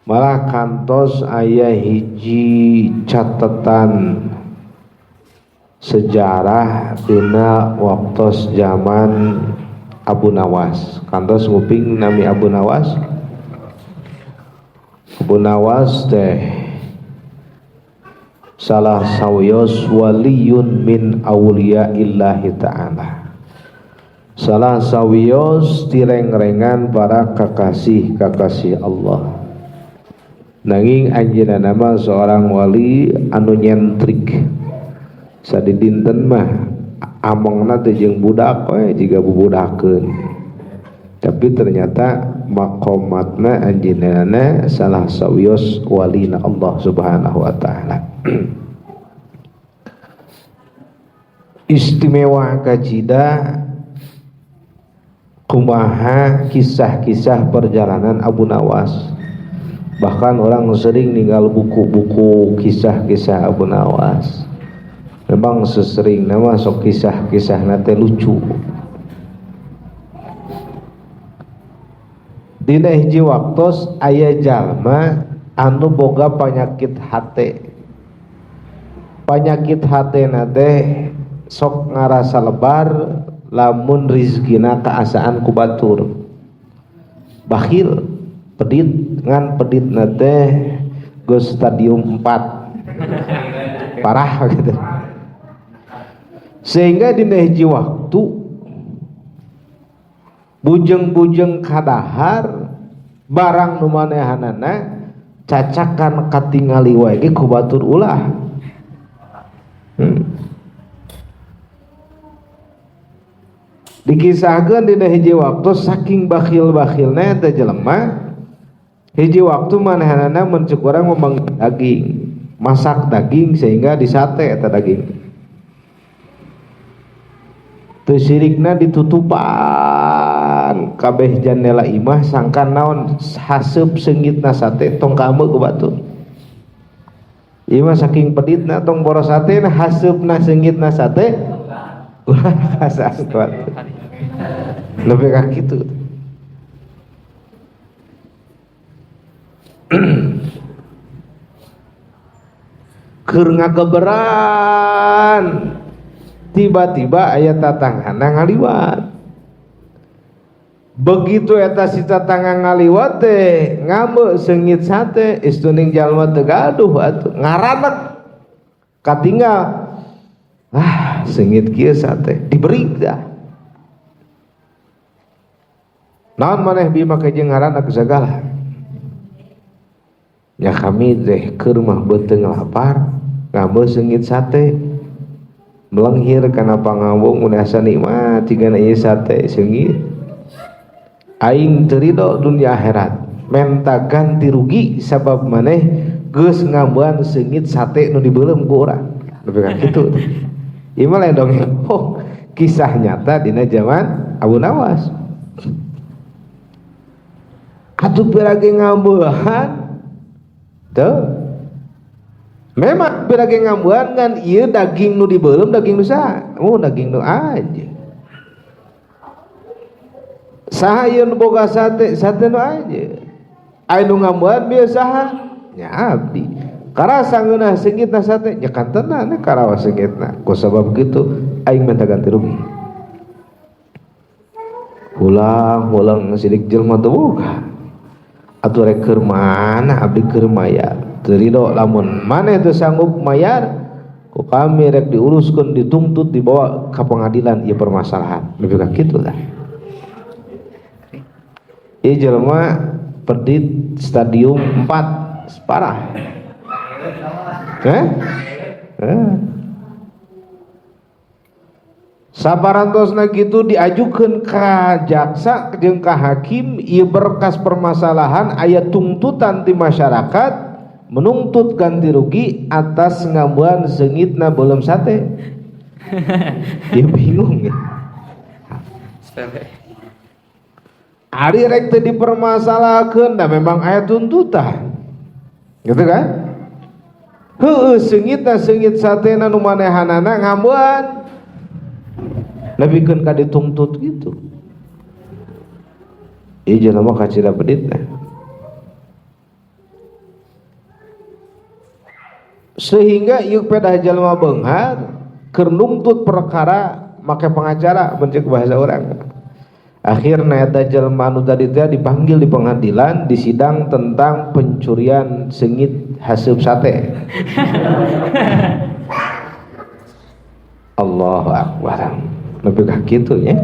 Malah kantos aya hiji catatan sejarah dina waktos zaman Abu Nawas. Kantos nguping nami Abu Nawas. Abu Nawas teh salah sawios waliyun min awliyaillahi ta'ala. Salah sawios tireng-rengan para kakasih-kakasih Allah. Nanging anjeunna nama seorang wali anu nyentrik. Sadidinten mah amongna teh jeung budak we jiga bubudakeun. Tapi ternyata maqamatna anjeunna salah sawios walina Allah Subhanahu wa taala. Istimewa kacida kumaha kisah-kisah perjalanan Abu Nawas. Bahkan orang sering ninggal buku-buku kisah-kisah Abu Nawas. Memang sesering nama sok kisah-kisah nate lucu. Dina hiji waktos aya jalma anu boga penyakit hate. Penyakit hate nate sok ngarasa lebar lamun rizkina kaasaan ku batur. Bakhil, pedit, ngan pedit nate geus stadium 4. Parah gitu. Sehingga dina hiji waktu bujeng-bujeng kadahar barang nu manehanana cacakan katingali wae ge ku batur ulah. Dikisahkeun dina hiji waktu saking bakhil-bakhilna eta jelema, hiji waktu manehanana mun ceuk urang memang daging, masak daging sehingga disate eta daging. Teu sirikna ditutupan kabeh jandela imah sangkan naon haseup seungitna sate tong kaameu ku batur. Ieu mah saking peditna tong boros sate haseupna seungitna sate ulah kasaan ku batur. Lebih ka kitu. Keur ngageberan tiba-tiba aya tatanghana ngaliwat. Begitu eta si tatangga ngaliwat teh ngambeu seungit sate istuning jalma teu gaduh atuh ngaranek katinggal ah seungit kieu sate diberi dah. Naon maneh bi make jeung ngaranek sagala. Ya kami teh keur mah beuteung lapar ngambeu seungit sate melenghir kana pangawung mun asa nikmat cigana ieu sate seungit. Aing teu rido dunia akhirat menta ganti rugi sabab maneh geus ngambean seungit sate nu dibeuleum ku urang. Nepi ka kitu. Ieu mah lain dongeng. Oh, kisah nyata dina zaman Abu Nawas. Atuh pirage ngambean teu. Memang pirage ngambean ngan ieu daging nu dibeuleum daging nu saha? Oh, daging nu aja. Saha ieu nu boga sate? Sate nu aja. Aya nu ngambean bieu saha? Nya abdi. Karasa ngeunah seungitna sate? Nya kantenan karawas seungitna. Ku sabab kitu aing minta ganti rugi. Ulang-ulang sidik jelema teu boga. Atuh rek keur mana abdi keur mayar. Teu rido lamun maneh teu sanggup mayar ku kami rek diuruskeun dituntut dibawa ka pengadilan ieu permasalahan. Lebih ka kitu lah. Ieu jelema pedit stadium 4 parah. Saparantosna kitu diajukeun ka jaksa jeung ka hakim ieu berkas permasalahan aya tuntutan ti masyarakat menuntut ganti rugi atas ngambuan seungitna beuleum sate. Dia bingung ya. Ari rek teu dipermasalahkeun da memang aya tuntutan. Gitu kan? Heueuh seungitna seungit satena nu manehanana ngambuan. Lebihkeun ka dituntut gitu. Ieu jelema kacida peditna. Sehingga ieu pedah jalma beunghar keur nungtut perkara make pengacara mencek bahasa orang. Akhirnya eta jelma anu tadi teh dipanggil di pengadilan, disidang tentang pencurian seungit haseup sate. Allahu akbar. Nepi ka kitu nya.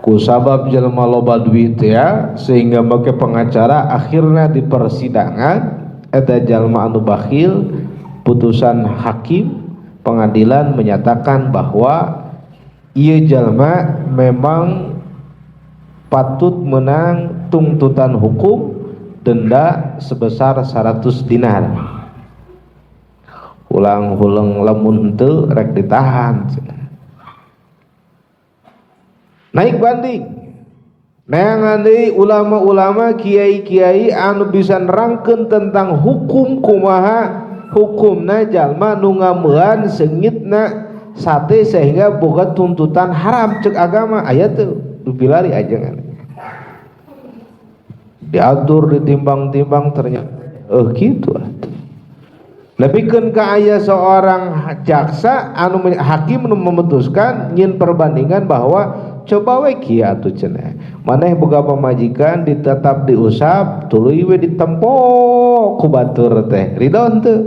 Ku sabab jelema loba duit ya sehingga make pengacara, akhirnya di persidangan eta jelma anu bakhil, putusan hakim pengadilan menyatakan bahwa ieu jalma memang patut menang tuntutan hukum denda sebesar 100 dinar. Ulang-ulang lamun henteu rek ditahan. Naik banding. Neangan deui ulama-ulama kiai-kiai anu bisa nerangkeun tentang hukum kumaha hukumna jalma nu ngameuan seungitna sate sehingga boga tuntutan haram cek agama aya teu dupilari ajengan. Diatur ditimbang-timbang ternyata kitu atuh. Lebihkeun ka aya seorang jaksa anu hakim nu memutuskan nyin perbandingan bahwa coba we kieu atuh cenah. Maneh boga pamajikan ditetap diusap tuluy we ditempo ku batur teh. Ridho henteu?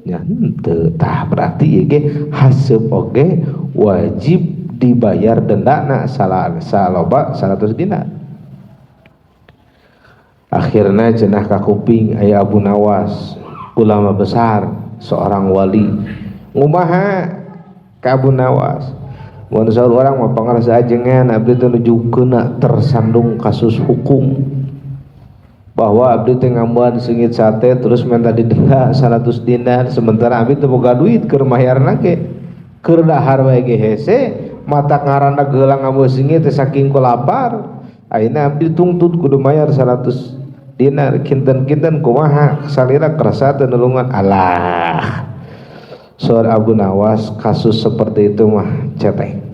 Nya henteu. Tah berarti ieu ge haseup oge wajib dibayar dendana saloba 100 dinar. Akhirna cenah ka kuping aya Abu Nawas, ulama besar, seorang wali. Ngumaha ka Abu Nawas? Mun saur urang mah pangarsa ajengan abdi teh nuju keuna tersandung kasus hukum bahwa abdi teh ngambuan seungit sate terus minta didenda 100 dinar sementara abdi teu boga duit keur mayarna ge keur dahar wae ge hese mata ngaranna geulang ngambu seungit teh saking ku lapar ayeuna abdi tuntut kudu mayar 100 dinar kinten-kinten kumaha salira kersa teu nulungan. Alah saur Abu Nawas kasus seperti itu mah cetek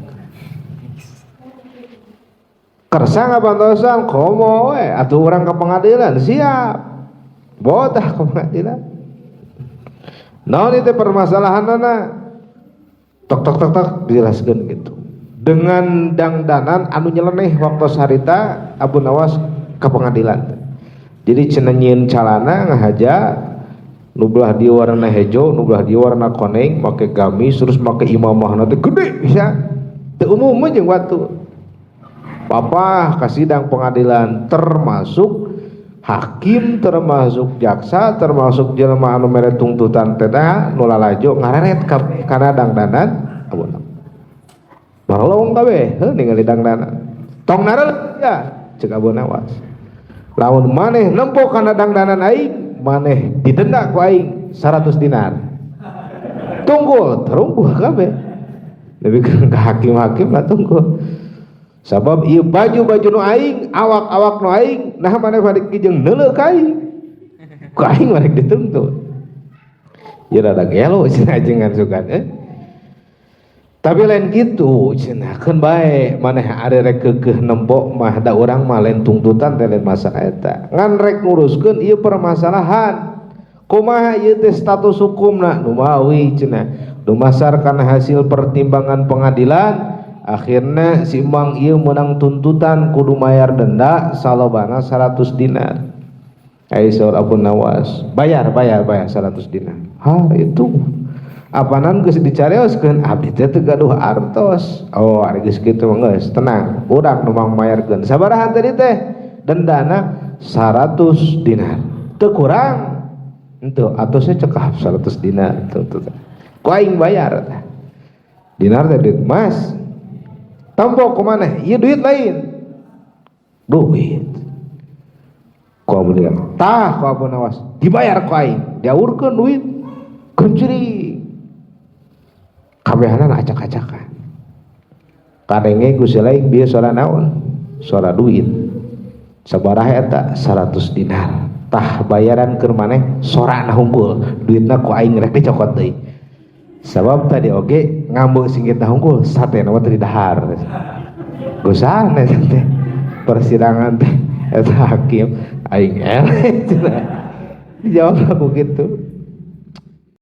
kersa ngabantosan komo we atuh urang ke pengadilan siap botah ke pengadilan naon itu permasalahanana tok tok tok tok dijelaskeun gitu dengan dangdanan anu nyeleneh waktu harita Abu Nawas ke pengadilan. Jadi cenah nyieun calana ngahaja nu belah dieu warna hejo nu belah dieu warna koneng make gamis terus make imamahna teh gede bisa teu umum jeung watu. Papa ka sidang pengadilan termasuk hakim termasuk jaksa termasuk jelema anu mere tuntutan teh nu lalajo ngareret kana dangdanan Abu Nawas. Barolong kabeh heuh ningali dangdanan. Tong nareut ya cek Abu Nawas. Lamun maneh nempo kana dangdanan aing maneh didenda ku aing 100 dinar. Tunggul terungguh kabeh. Lebih ke hakim-hakim lah tunggul. Sabab ieu baju-baju nu aing, awak-awak nu aing, nah maneh balik jeung neuleuh ka aing. Ku aing balik dituntut. Ya rada gelo cenah ajengan sugan eh. Tapi lain gitu cenah keun bae maneh ari rek keukeuh nempo mah da urang mah lain tuntutan teh lain masalah eta. Ngan rek nguruskeun ieu permasalahan. Kumaha ieu teh status hukumna nu mawi cenah. Dumasar kana hasil pertimbangan pengadilan akhirnya si mang ieu menang tuntutan kudu mayar denda salobana 100 dinar. Ai saur Abu Nawas, bayar bayar bayar 100 dinar. Ha itu apanan geus dicareoskeun abdi teh teu gaduh artos. Oh ari geus kitu mah geus tenang, urang nu mang mayarkeun. Sabaraha tadi teh? Dendana 100 dinar. Teu kurang. Henteu atosnya cekap 100 dinar tuh tuh. Ku aing bayar teh. Dinar teh duit emas. Tampo kumaneh? Ieu duit lain. Duit. Ku Abu Nawas. Tah ku Abu Nawas dibayar ku aing. Diaurkeun duit. Kenciri. Kabehanana acak-acakan. Kadenge ku si lain bieu sora naon? Sora duit. Sabaraha eta? 100 dinar. Tah bayaran keur maneh sorana hungkul. Duitna ku aing rek dicokot deui. Sabab tadi oge ngambeuk singgitna hungkul satena mah teu didahar. Gosana teh persidangan teh eta hakim aing eleh cenah. Dijawab aku gitu.